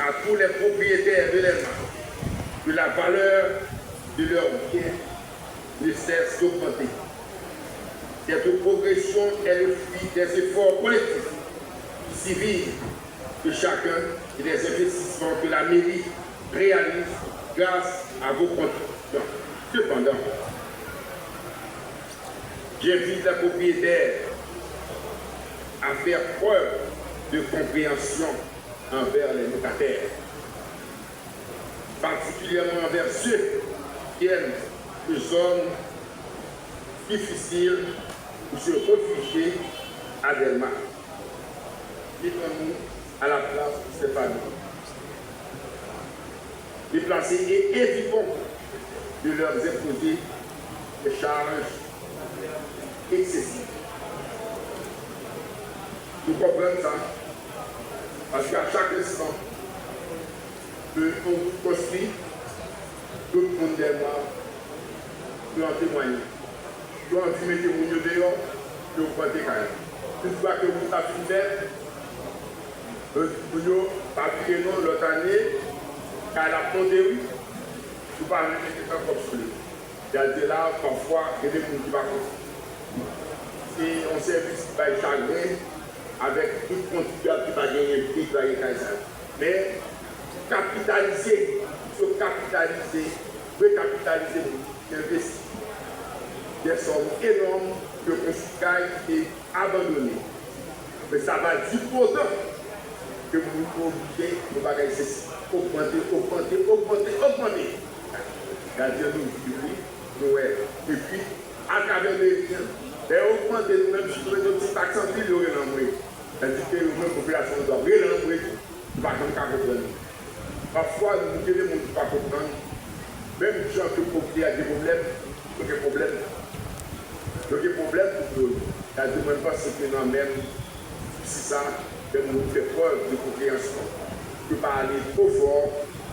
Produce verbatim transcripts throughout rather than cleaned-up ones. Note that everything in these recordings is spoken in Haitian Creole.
à tous les propriétaires de Dèlma que la valeur de leurs biens ne cesse d'augmenter. Cette progression est le fruit des efforts collectifs, civiques de chacun et des investissements que la mairie réalise grâce à vos contributions. Cependant, j'invite les propriétaires à faire preuve de compréhension envers les locataires, particulièrement envers ceux qui viennent de zones difficiles pour se réfugier à Dèlma. Mettons-nous à la place de ces familles déplacées et évitons de leur imposer des charges eksesif. Nou konprann sa, paske a chak enstan ke yon wout konstwi, tout moun Dèlma yo an temwaye. Yo anvi mete moun yo deyò, yo pwante kay yo. Tout fwa ke wout la fin fèt, yo di moun yo pa vire non, lòt ane, kay la ap monte wi. Yo pa vle mete tan kòb sou li. Gade la, pafwa, gen de moun ki pa konprann. Se yon sèvis ki bay chagren avèk tout kontribyab ki pa genyen byen netwaye kay sa yo. Men, kapitalize, yo kapitalize, rekapitalize, envesti de sòm enòm pou yo konstwi kay ki te abandone. Men sa pa di pou otan ke moun yo oblije yon bagay se ogmante, ogmante, ogmante, ogmante. Gade nou viv li, nou wè. Epi, atravè meri an, lè yo ogmante, nou menm si nou mete yon ti taks anpil, yo rele anmwe. Tandike yo menm popilasyon an dwa rele anmwe tou. Nou pa janm ka konprann li. Pafwa, nou gen de moun ki pa konprann. Menm jan ke pwòp li a gen pwoblèm, yo gen pwoblèm. Yo gen pwoblèm pou yo. Sa di, mwen panse ke nan menm si sa, fè moun fè prèv de konpreyansyon, ke pa ale twò fò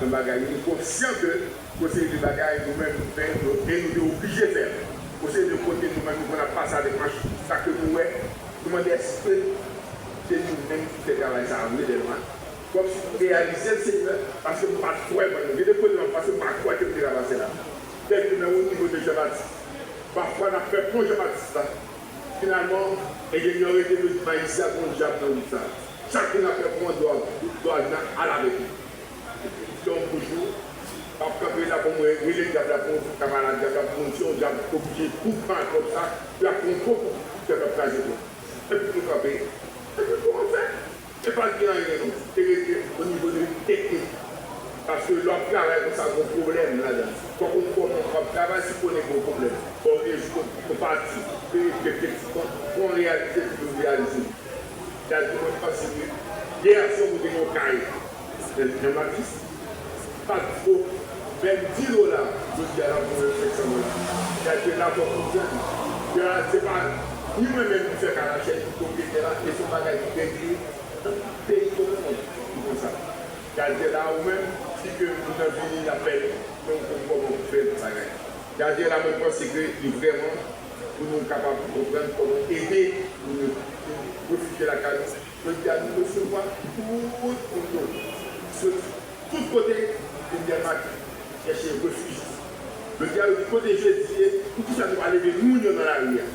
nan bagay yo. Nou konsyan ke yon seri de bagay nou menm nou fè, nou, e nou te oblije fè. Yon seri de kote nou menm nou konn ap pase avèk machin, sa ke nou wè, nou mande èske se nou menm ki fè travay sa a vre, Dèlma? Kòmsi nou reyalize l, Senyè, paske m pa t kwè, mwen, gen de kote m ap pase, m pa kwè ke m te ka pase la. Tèlke nan o nivo de Jean Baptiste. Pafwa, n ap fè pon Jean Baptiste la. Finalman, enjenyè rete, yo di, "Mayisya, gon dyab nan wout sa." Chak moun ap fè pon dwa, dwa nan al avèk li. Se yon bon jou, m ap kanpe la pou mwen rele dyab la, pou m kamarad dyab la, pou m di yon dyab oblije tou pran kòb sa, y ap pran gwo kou, dyab la kraze tou. Epi nou kanpe. Epi kòman fè? E pa gen anyen non, se rete o nivo de teknik. Paske lè w ap travay konsa, gen pwoblèm ladan. Fòk ou konn kòman w ap travay si w konnen gen pwoblèm. Fò w rezoud yon pati, e efektivman, fò w reyalize pou yo reyalize. Sa di mwen panse ke yè swa mwen te gen yon kay Jean Baptiste. Pa t fo, menm di dola, jodi a l ap vann senk san dola. Gade la fò konprann ke a, se pa ni mwen menm ki fè kay la, se pwopriyetè la, e se yon bagay ki regle nan tout peyi, tout lemonn ki konsa. Gade la ou menm, si ke moun nan vini, l ap fè, men ou konn kòman pou fè bagay. Gade la, mwen panse ke li vrèman pou nou kapab konprann kòman ede moun yo vin refijye lakay nou. Jodi a, nou resevwa tout moun yo soti tout kote vin Dèlma chèche refij. Jodi a, yo di kote Jezi ye, poukisa nou pa leve moun yo nan lari a?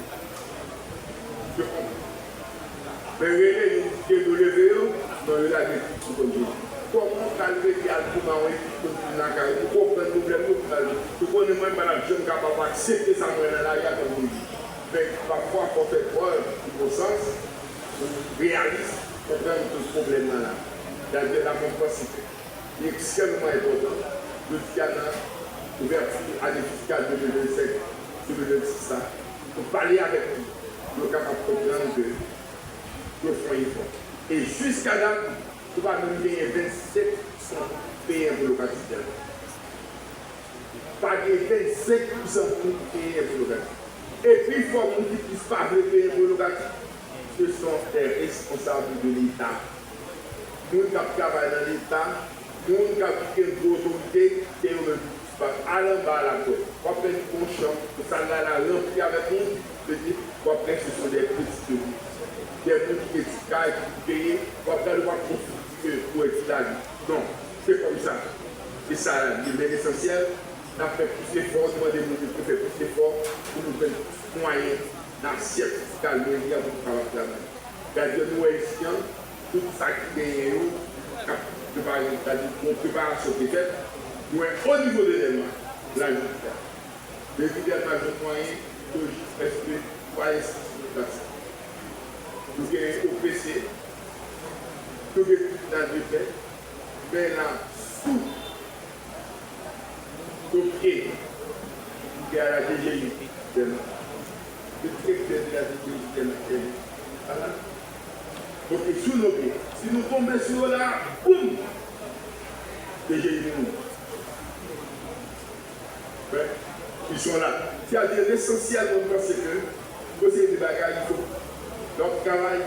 Yo konprann. Men rele yo, kite yo leve yo, non, yo lage tout sou kont Jezi. Kòman w pral rete al goumen ak yon ekip moun vin lakay ou, ou konprann pwoblèm yo, ou pral, ou konnen mwen, m pa t ap janm kapab aksepte sa mwen wè nan lari a kòm moun. Men pafwa, fò w fè prèv de bonsans, reyalis, konprann tout pwoblèm nan la. Gade la, mwen panse ke li ekstrèmman enpòtan, jodi a nan ouvèti ane fiskal de mil vennsenk, de mil vennsis la, pou pale avèk moun, pou yo kapab konprann ke yo fè yon efò. E jiska dat, nou pa menm genyen vennsenk pousan peye enpo lokatif Dèlma. Pa gen vennsenk pousan moun ki peye enpo lokatif. Epi fò moun ki plis pa vle peye enpo lokatif, se son dè responsab de Leta. Moun k ap travay nan Leta, moun k ap gen gwo otorite, se yo menm ki plis pa al anba a l ap wè. W ap wè li gon chanm, sal la la ranpli avèk moun, se di w ap wè se son dè peti moun. Dè moun ki gen ti kay, ki peye, w ap gade w ap konfizyon. ke pou Etidali. Non, se kòmsa. Se sa li ye, men lesansyèl, n ap fè plis efò, nou mande moun yo pou fè plis efò pou nou jwenn mwayen nan asyèt fiskal meri a pou nou kapab travay. Gade nou wè isi an, tout sa ki genyen yo, k ap prepare, gade yon preparasyon ki fèt, nou wè o nivo de Dèlma, la jodi a. Meri Dèlma jwenn mwayen pou jis prèske twa enstitisyon etatistyen. Nou gen O P C, nou gen tribinal de pè, men la sou dosye ki a la D G I Dèlma. Le direktè de la D G I Dèlma, ala. Donk, sou nou pye. Si nou tonbe sou yo la, boum! D G I mouri. Wi, kesyon la. Sètadi, lesansyèl, mwen panse ke, pou se de bagay, fò lè w ap travay,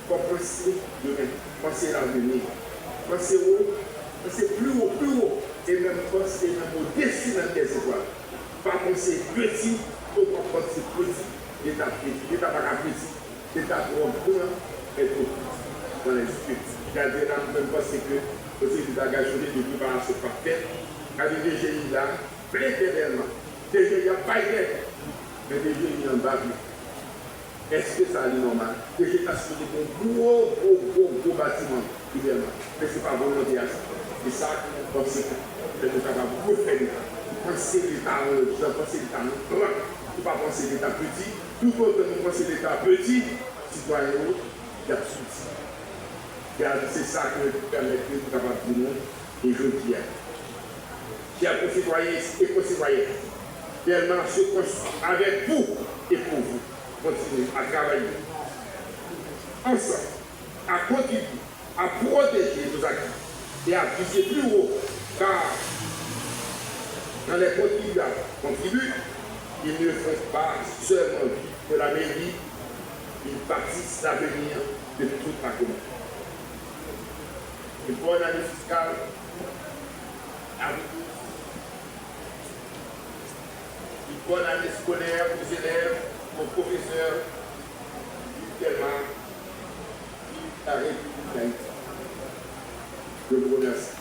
fò w panse demen, panse laveni, panse wo, panse pli wo, pli wo, e menm panse menm odesi menm dèzetwal. Pa panse peti, fò w pa panse peti, leta peti, leta pa ka peti. Se ta twò gran, men twò piti nan lespri. Gade la, mwen menm panse ke, se yon bagay sou de preparasyon k ap fèt. Gade D G I la, plen tè Dèlma. D G I ap bay tè, men D G I anba pye. Èske sa li nòmal? D G I ta sipoze gen yon gwo, gwo, gwo, gwo batiman gouvènman. Men se pa volonte a sa. Se sa k konsèkan. Fè nou kapab refè leta. Panse leta an lòt jan, panse leta an plan. Nou pa panse leta piti. Toutotan nou panse leta piti, sitwayen yo, y ap soufri. Gade, se sa ke pèmèt ke nou kapab di nou, e jodi a. Chè konsitwayen e konsitwayèn, Dèlma se konstwi avèk vou e pou vou. Kontinye a travay ansanm, a kontribye a pwoteje nos acquis et à viser plus haut, car quand les contribuables contribuent, ils ne font pas seulement vivre la mairie, ils bâtissent l'avenir de toute la commune. Une bonne année fiscale à vous tous. Une bonne année scolaire aux élèves, aux professeurs, vive Dèlma, vive la République d'Haïti. Je vous remercie.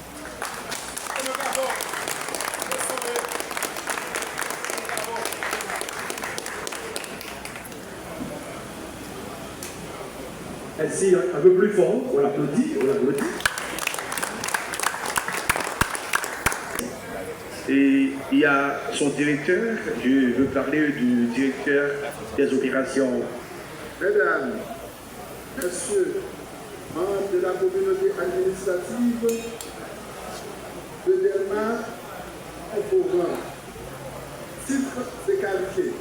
Merci, un peu plus fort, on applaudit, on applaudit. Et il y a son directeur, je veux parler du directeur des opérations. Mesdames, Messieurs, membres de la communauté administrative de Dèlma, au courant, titres et qualités.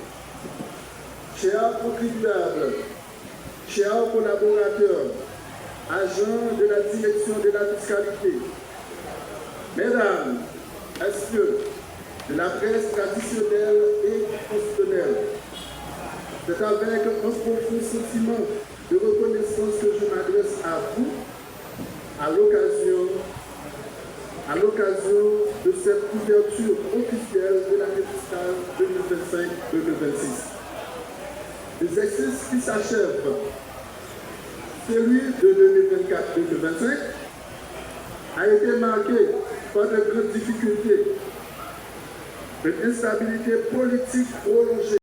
Chers contribuables, chers collaborateurs, agents de la direction de la fiscalité, mesdames, messieurs, de la presse traditionnelle et constitutionnelle, c'est avec un profond sentiment de reconnaissance que je m'adresse à vous à l'occasion, à l'occasion de cette ouverture officielle de l'année fiscale deux mille vingt-cinq deux mille vingt-six. L'exercice qui s'achève, celui de deux mille vingt-quatre deux mille vingt-cinq, a été marqué par de grandes difficultés, une instabilité politique prolongée.